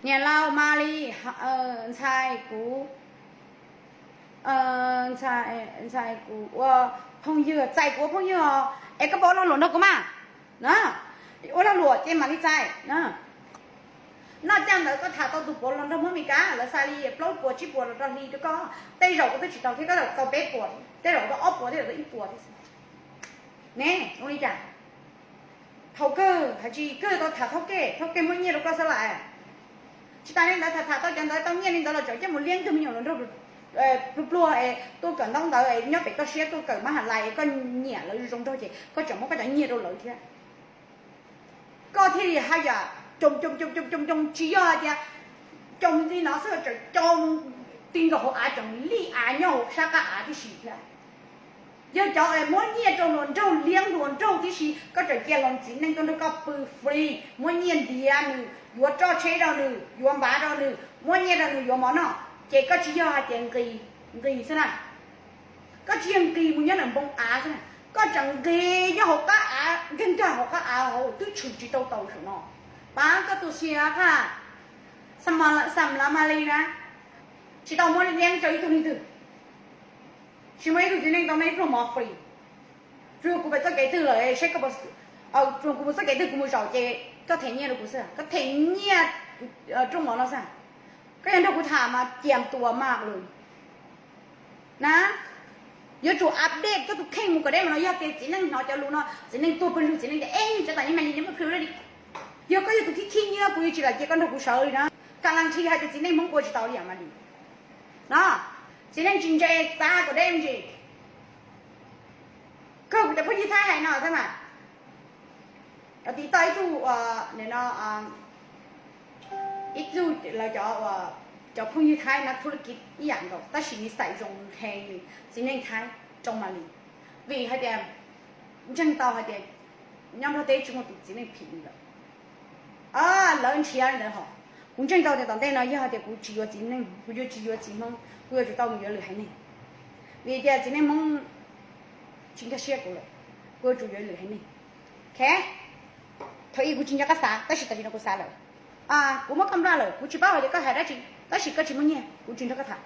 Niam laus Malis, ntxhais kuv, ntxhais kuv ua phooj ywg, txais kuv ua phooj ywg os, es koj puas ua lag luam nrog kuv mas? Ua lag luam ces mam li txais. Noj caj ntawd koj tham tau tus puav los nrog Hmoob Meskas, lawv xa li plaub puas tsib puas los rau hli rau koj. Tej zaum koj twb tsis tau thiab, koj tau peb puas, tej zaum tau ob puas, tej zaum tau ib puas thiab. Ne, zoo li cas? Thaum kawg hais tsis kawg tau tham thauj kej, thauj kej muab nyiaj rau koj xwb las. Tsis tas li ntawd, tham tham tau cov ntawd tau nyiaj li ntawd los tseem coj mus liab ntug me nyuam hluas nraug pluag pluag es tuaj kawm ntaub ntawv es nyob pem koj siab tuaj kawm mab has lais es koj nyiam lawv zoo nraug ces koj tseem muab koj cov nyiaj rau lawv thiab. Koj thiaj li haj yam coo coo coo coo coo, tsis yog hais tias coo li no xwb, tseem coo ti nkaus hauv av, tseem lij av nyob hauv sab qab av tib si thiab. Yog cov muab nyiaj rau hluas nraug liab hluas nraug tib si, koj tseem cia hluas txiv neej tuaj nrog koj pw free, muab nyiaj ntiav nws, yuav roj tsheb rau nws, yuav npav rau nws, muab nyiaj rau nws yuav mov noj, ces koj tsis yog hais tias nqis, nqis xwb na. Koj tsis yog nqis mus nyob ntawm npoo av xwb na, koj tseem nqis nyob hauv qab av, nkag nkag hauv qab av hauv twb tshwm tsis tau taus saum no. Pab koj tu siab thaj, xam lav Malis na, tsis tau muab liab rau ib tug leej twg, tsis muaj ib tug txiv neej tau noj ib pluag mov free. Tsuas yog kuv pem txoj kev twg lawm seb koj, tsuas yog kuv mus txoj kev twg kuv mus zaum ces koj them nyiaj rau kuv xwb, koj them nyiaj rooj mov no xwb. Koj yog nrog kuv tham mas ciam tuas mas lawm na. Yuav tsum update koj tus kheej mus kom deb mas no, yog tias txiv neej hnov cov lus no txiv neej tuag pawg lug, txiv neej tias, e, tsav tam nyob mas li neb muaj plhu li. Yog koj yog tus khib khib nyiab kuv yuav tsis lam cia koj nrog kuv sawv li na. Ka las nthi hais tias txiv neej Hmoob ua tsis tau li yam mas li no. Txiv neej tsis ntse txav kom deb me ntsis. Kawg kuv cov phooj ywg Thaib hais no xwb mas. Tim toj ib tug, no, ib tug lawv cov, cov phooj ywg Thaib na, thu laj kiv ib yam nkaus tab sis nws xaim zoo heev li txiv neej Thaib rau mas li. Vim hais tias ntseeg tau hais tias nyob Nplog teb tsis muaj tus txiv neej phim li lawm. Lawv nrhiav li ntawd hos. Kuv ntseeg tau tias tom ntej no yog hais tias kuv tsis yuav txiv neej, kuv yuav tsis yuav txiv Hmoob, kuv yuav tsum tau mus yuav lwm haiv neeg. Vim tias txiv neej Hmoob tsis nkag siab kuv lawm, kuv yuav tsum yuav lwm haiv neeg. Ok, thaum ub kuv tsis nco qab xav tab sis tam sim no kuv xav lawm. Kuv muab koj nplaj lawm, kuv tsis paub hais tias koj hais dab tsi tab sis koj tsis muaj nyiaj kuv tsis nrog koj tham.